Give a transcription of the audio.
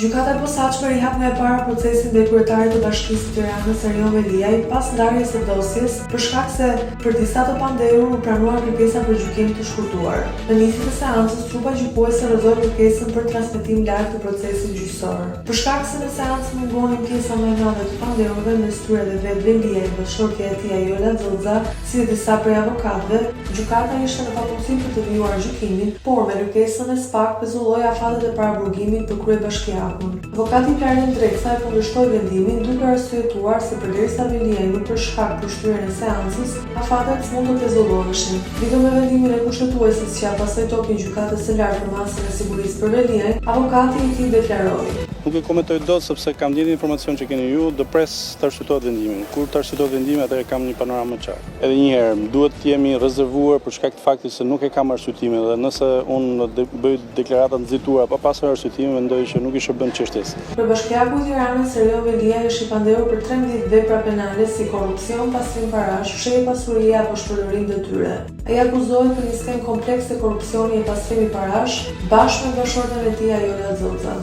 Gjykata e Posaçme rihap nga e para procesin ndaj kryetarit të Bashkisë së Tiranës, Erion Veliaj, pas ndarjes së dosjes, për shkak se për disa të pandehur u pranua kërkesa për gjykim të shkurtuar. Në nisje të seancës, trupa gjykuese rrëzoi kërkesën për transmetim live të procesit gjyqësor. Për shkak se në seancë mungonin pjesa më e madhe e të pandehurve, mes tyre edhe vetë Veliaj, bashkëshortja e tij Ajola Xoxa, si dhe disa prej avokatëve, gjykata ishte në pamundësi për të vijuar gjykimin, por me kërkesën e SPAK pezulloi afatet e paraburgimit për kryebashkiakun. Avokati Plarent Ndreca e kundërshtoi vendimin, duke arsyetuar se përderisa Veliaj nuk është shkak për shtyrjen e seancës, afatet s'mund të pezulloheshin. Lidhur me vendimin e Kushtetueses që ia pasoi topin Gjykatës së Lartë për masën e sigurisë për Veliajn, avokati i tij deklaroi. Nuk e komentoj dot sepse kam të njëjtin informacion që keni ju, do pres të arsyetohet vendimi. Kur të arsyetohet vendimi, atëherë kam një panoramë më të qartë. Edhe një herë, më duhet të jem i rezervuar për shkak të faktit se nuk e kam arsyetimin dhe nëse unë bëj deklarata të nxituara pa pasur arsyetimin, mendoj që nuk i shërben çështjes. Kryebashkiaku i Tiranës, Erion Veliaj është i pandehur për 13 vepra penale si korrupsion, pastrim parash, fshehje pasurie apo shpërdorim detyre. Ai akuzohet për një skemë komplekse korrupsioni e pastrimi parash, bashkë me bashkëshorten e tij Ajola Xoxa.